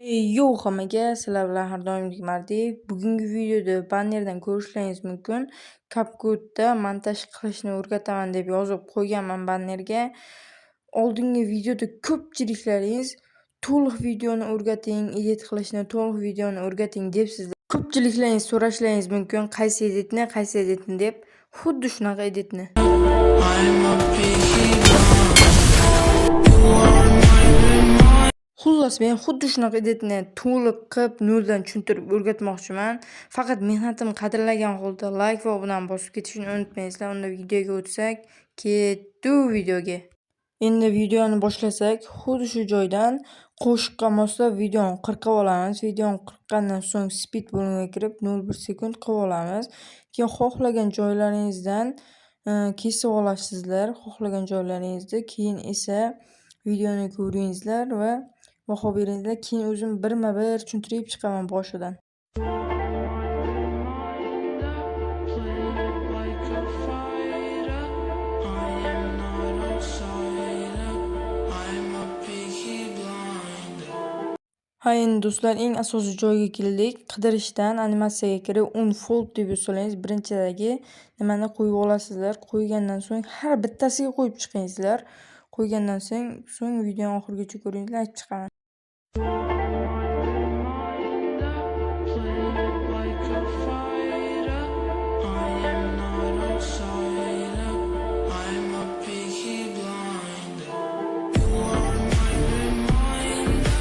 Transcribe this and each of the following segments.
Yo hammaga, sizlar bilan har doimgidek Mardiyev. Bugungi videoda bannerdan ko'rishlaringiz mumkin. CapCut'da montaj qilishni o'rgataman deb yozib qo'yganman bannerga. Oldingi videoda ko'pchiliklaringiz to'liq videoni o'rgating, edit qilishni to'liq videoni o'rgating debsizlar. Ko'pchiliklaringiz so'rashlaringiz mumkin, qaysi editni, qaysi editni deb. Xuddi shunaqa editni. I'm a peaky blinder. You are my reminder. Xullas, men xuddi shunaqa editni to'liq qilib, noldan tushuntirib o'rgatmoqchiman. Faqat mehnatimni qadrlagan holda like va obunani bosib ketishni unutmaysizlar. Unda videoga o'tsak, ketdik videoga. Endi videoni boshlasak, xuddi shu joydan qo'shiqqa moslab videoni qirqib olamiz. Videoni qirqqandan so'ng speed bo'limiga kirib 0,1 sekund qilib olamiz. Keyin xohlagan joylaringizdan kesib olasizlar, xohlagan joylaringizni. Keyin esa videoni ko'ringizlar va baho beringizlar. Keyin o'zim birma-bir tushuntirib chiqaman boshidan. Reminder, play it like a fighter. I am not outsider. I'm a peaky blinder. Ha, endi do'stlar, eng asosiy joyga keldik. Qidirishdan animatsiyaga kirib unfold deb yozsangiz, birinchidagi nimani qo'yib olasizlar. Qo'ygandan so'ng har bittasiga qo'yib chiqingizlar. Qo'ygandan so'ng videoni oxirigacha ko'ringizlar, aytib chiqaman. Reminder, play it like a fighter. I am not outsider. I'm a peaky blinder. You are my reminder.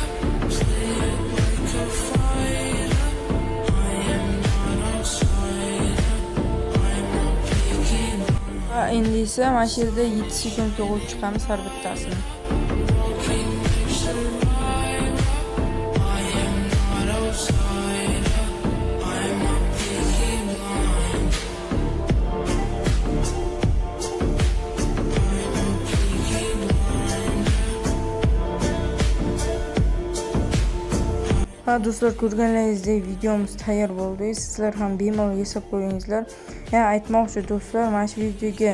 Play it like a fighter. I am not outsider. I'm a peaky blinder. Va endi esa mana shu yerda 7 sekundga qo'yib chiqamiz har bittasini. Walking like survivor. I am not outsider. I'm a peaky blinder. I'm a peaky blinder. Ha do'stlar, ko'rganlaringizdek videomiz tayyor bo'ldi. Sizlar ham bemalol yasab ko'ringizlar. Yana aytmoqchi do'stlar, mana shu videoga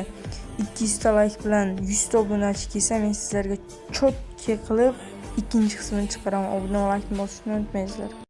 200 ta like bilan 100 ta obunachi kelsa, men sizlarga чётко qilib ikkinchi qismini chiqaraman. Obuna va like bosishni unutmaysizlar.